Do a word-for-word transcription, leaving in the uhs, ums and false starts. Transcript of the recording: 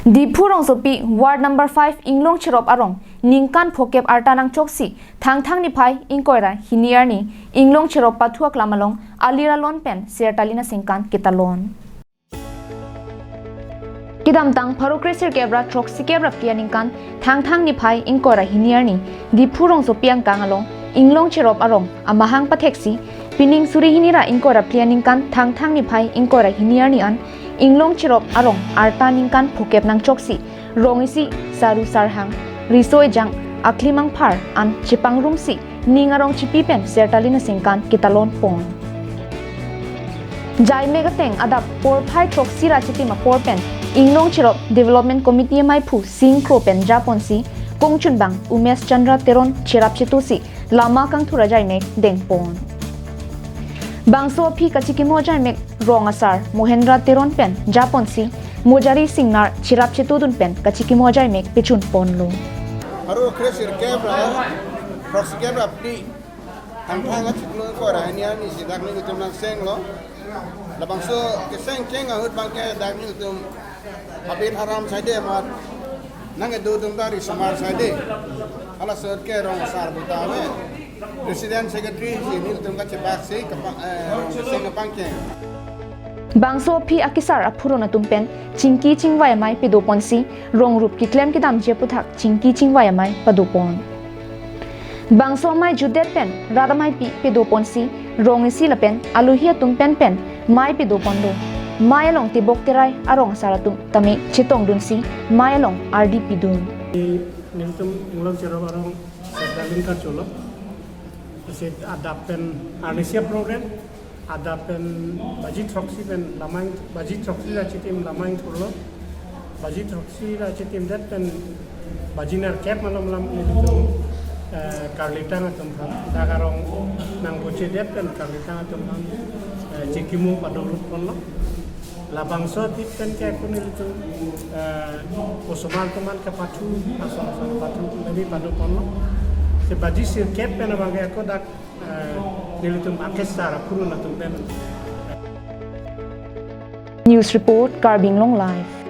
Diphu rongsopi ward number five Inglong Cherop arong ningkan phokep arta nangchoksi Thangthang niphai ingkoi ra hini arni Inglong Cherop pathu aklam along alir alon pen sertalin asengkan ketalon. Kedamtang pharo kresirkep ra throksi kep ra phli aningkan Thangthang niphai ingkoi ra hini arni Diphu rongsopi angkang along Inglong Cherop arong amahang patheksi pining suri hini ra ingkoi ra phli aningkan Thangthang niphai ingkoi ra hini arni an Inglong Cherop arong arta ningkan phokep nangchoksi rong isi, saru sarhang, riso ejang, aklim angphar an chepangrumsi ning arong chipi pen sertalin asengkan ketalon pon. Jaimek ateng adap porphai throksi ra chitim apor pen Inglong Cherop Development Committee amaiphu Sing Kro pen japonsi kongchunbang Umesh Chandra Teron cherap chetusi lama kangthur ajaimek dengpon. Bangso aphi kachikimo ajaimek rong asar Mohendra Teron pen japonsi Mojari Singnar cherap chetudun pen kachikimo ajaimek pechun ponlo. Pharo kresirkep ra throksi kep ra phli Thangthang achiklo ingkoi ra hini arni si dak nelitum nangsenglo. Labangso kesengcheng ahut abangke dak nelitum habit haram saide amat nang edo dum dari samar saide. Hala sot ke rong asar buta ave. President secretary si nelitum kachebaksi kapa-, eh, rong seng kapangke. Bangso aphi akesar aphurun atum pen chingki chingvai amei pedoponsi rong rup keklem kedamji aputhak chingki chingvai amei padopon. Bangso amei jutdet pen rat ameipi pedoponsi rong isi lapen alohi atum pen pen mei pedoponlo. Mei along tebok terai arong asar atum tame chetongdunsi mei along ardi pidun. Nelitum Inglong Cherop arong sertalin kacholo. Isi adap pen arnisia program, adap pen baji throksi pen lamang, baji throksi ra chitim lamang thurlo. Baji throksi ra chitim det pen baji nerkep malom lam nelitum, eh, karlitang atum aphan. Dak arong nangbochedet pen karlitang atum aphan, eh, chikimo padoruk ponlo. Labangso atip pen ke ako nelitum, eh, osomar atum aphan kapathu, asong asong kapathu, maybe padoponlo. Si baji sirkep pen abangke ako dak, eh, nelitum akesar aphurun atum pen. News report, Karbi Anglong Live.